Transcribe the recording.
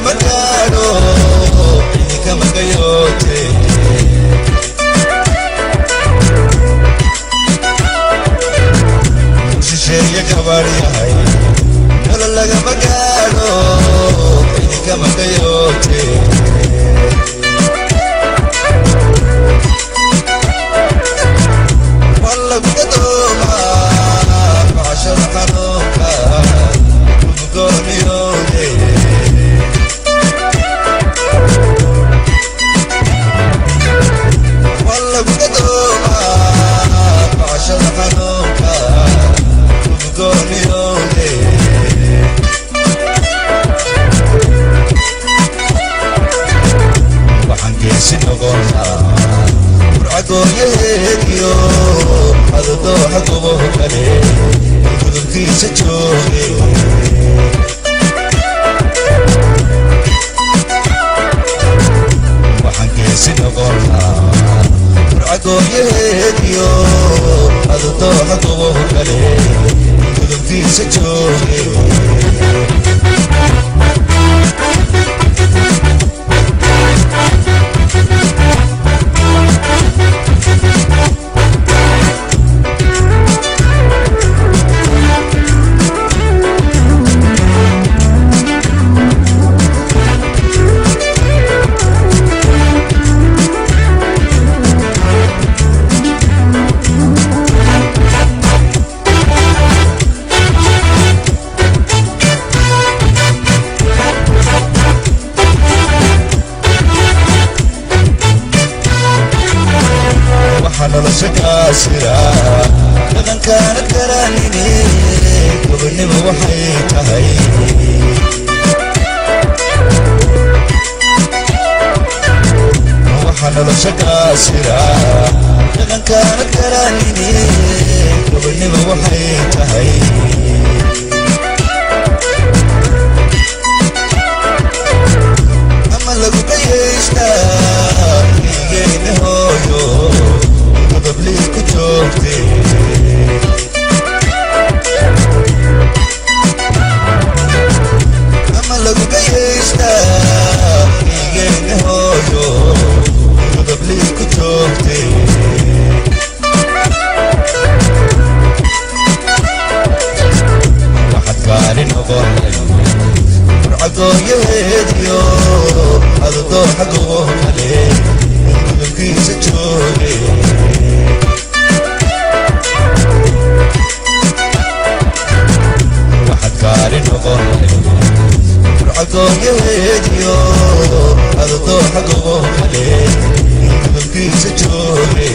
Lagama gaadho, idinkama gayoote. Shisheeye gabar yahay, nolol lagama gaadho, idinkama gayoote. Waa lagu gadoomaa gocashada xanuunka kugugooniyowde. Waa lagu gadoomaa gocashada xanuunka kugugooniyowde. Waxaan geesi noqonaa burcagooyaheediyo adodooxa gobo kale gudubkiisa jooge. Waxaan geesi noqonaa burcagooyaheediyo adodooxa gobo kale gudubkiisa jooge. Waxaa nolosha kaasira dhaqankaanad garanini, gobonnimo waxay tahay. Waxaa nolosha kaasira dhaqankaanad garanini, gobonnimo waxay tahay. Ama lagu gayaystaa geygeyna hooyo godoblii ku joogte. Ama lagu gayaystaa geygeyna hooyo godoblii ku joogte. Waxaad gaari noqonay burcagooyaheediyo adodooxa gobo kale gudubkiisa jooge. Waxaad gaari noqonay burcagooyaheediyo adodooxa gobo kale gudubkiisa jooge.